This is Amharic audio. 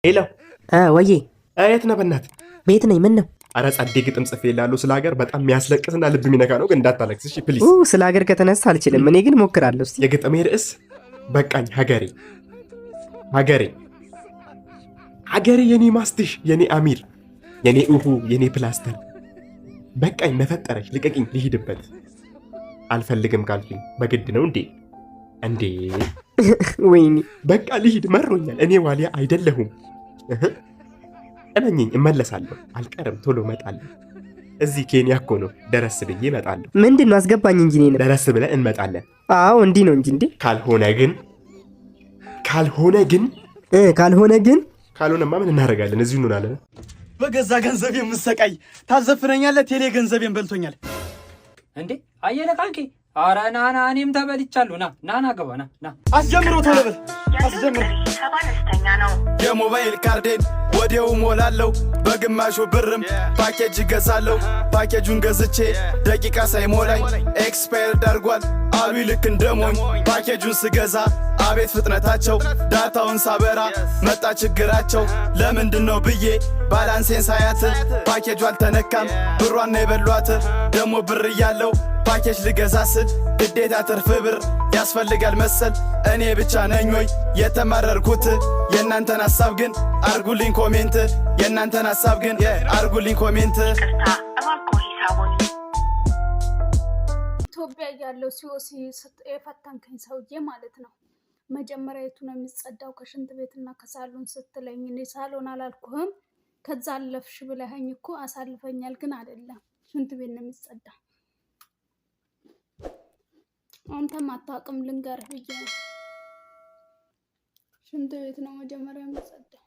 Hello። ወዬ። የት ነህ በእናትህ? ቤት ነኝ። ምን ነው? አረ ጸዴ ግጥም ጽፌልሃለሁ ስለ ሀገር፣ በጣም የሚያስለቅስና ልብ የሚነካ ነው፣ ግን እንዳታለቅስ እሺ please። ስለ ሀገር ከተነሳ አልችልም። እኔ ግን ሞክራለሁ። እስኪ። የግጥሜ ርዕስ በቃኝ ሀገሬ። ሀገሬ ሀገሬ፣ የኔ ማስትሽ፣ የኔ አሚር፣ የኔ እሁ፣ የኔ ፕላስተር፣ በቃኝ መፈጠረሽ፣ ልቀቂኝ ልሂድበት። አልፈልግም ካልኩኝ በግድ ነው እንዴ? እንዴ? ወይኔ። በቃ ልሂድ፣ መሮኛል። እኔ ዋሊያ አይደለሁም። እህ፣ እመኚኝ እመለሳለሁ፣ አልቀርም፣ ቶሎ እመጣለሁ። እዚህ ኬንያ እኮ ነው፣ ደረስ ብዬ እመጣለሁ። ምንድን ነው? አስገባኝ እንጂ እኔንም። ደረስ ብለን እንመጣለን። አዎ፣ እንዲህ ነው እንጂ እንዴ። ካልሆነ ግን፣ ካልሆነ ግን ካልሆነ ግን ካልሆነማ ምን እናደርጋለን? እዚሁ እንሆናለን። በገዛ ገንዘብ የምሰቃይ ታዘፍነኛለህ። ቴሌ ገንዘቤን በልቶኛል። እንዴ አየለ ካልኬ፣ ኧረ ና ና፣ እኔም ተበልቻለሁ። ና ና ና፣ ግባ፣ ና ና። አስጀምሮ፣ ቶሎ በል አስጀምሮ። አነስተኛ ነው። የሞባይል ካርዴን ወዲያው ሞላለው፣ በግማሹ ብርም ፓኬጅ እገዛለሁ። ፓኬጁን ገዝቼ ደቂቃ ሳይሞላኝ expire አድርጓል አሉ ልክ እንደሞኝ። ፓኬጁን ስገዛ አቤት ፍጥነታቸው፣ data ውን ሳበራ መጣ ችግራቸው። ለምንድን ነው ብዬ balance ኤን ሳያት ፓኬጁ አልተነካም፣ ብሯን ነው የበሏት። ደሞ ብር እያለው ፓኬጅ ልገዛ ስል ግዴታ ትርፍ ብር ያስፈልጋል መሰል። እኔ ብቻ ነኝ ወይ የተማረርኩት? የእናንተን ሀሳብ ግን አርጉልኝ comment። የእናንተን ሀሳብ ግን አርጉልኝ comment። ይቅርታ፣ እባክዎ ሂሳቡን ኢትዮጵያ እያለሁ COC የፈተንከኝ ሰውዬ ማለት ነው። መጀመሪያ የቱ ነው የሚጸዳው ከሽንት ቤትና ከሳሎን ስትለኝ እኔ ሳሎን አላልኩህም። ከዛ አለፍሽ ብለኸኝ እኮ አሳልፈኛል፣ ግን አይደለም፣ ሽንት ቤት ነው የሚጸዳው። አንተም አታውቅም፣ ልንገርህ ብዬ ነው። ሽንት ቤት ነው መጀመሪያ የሚጸዳው።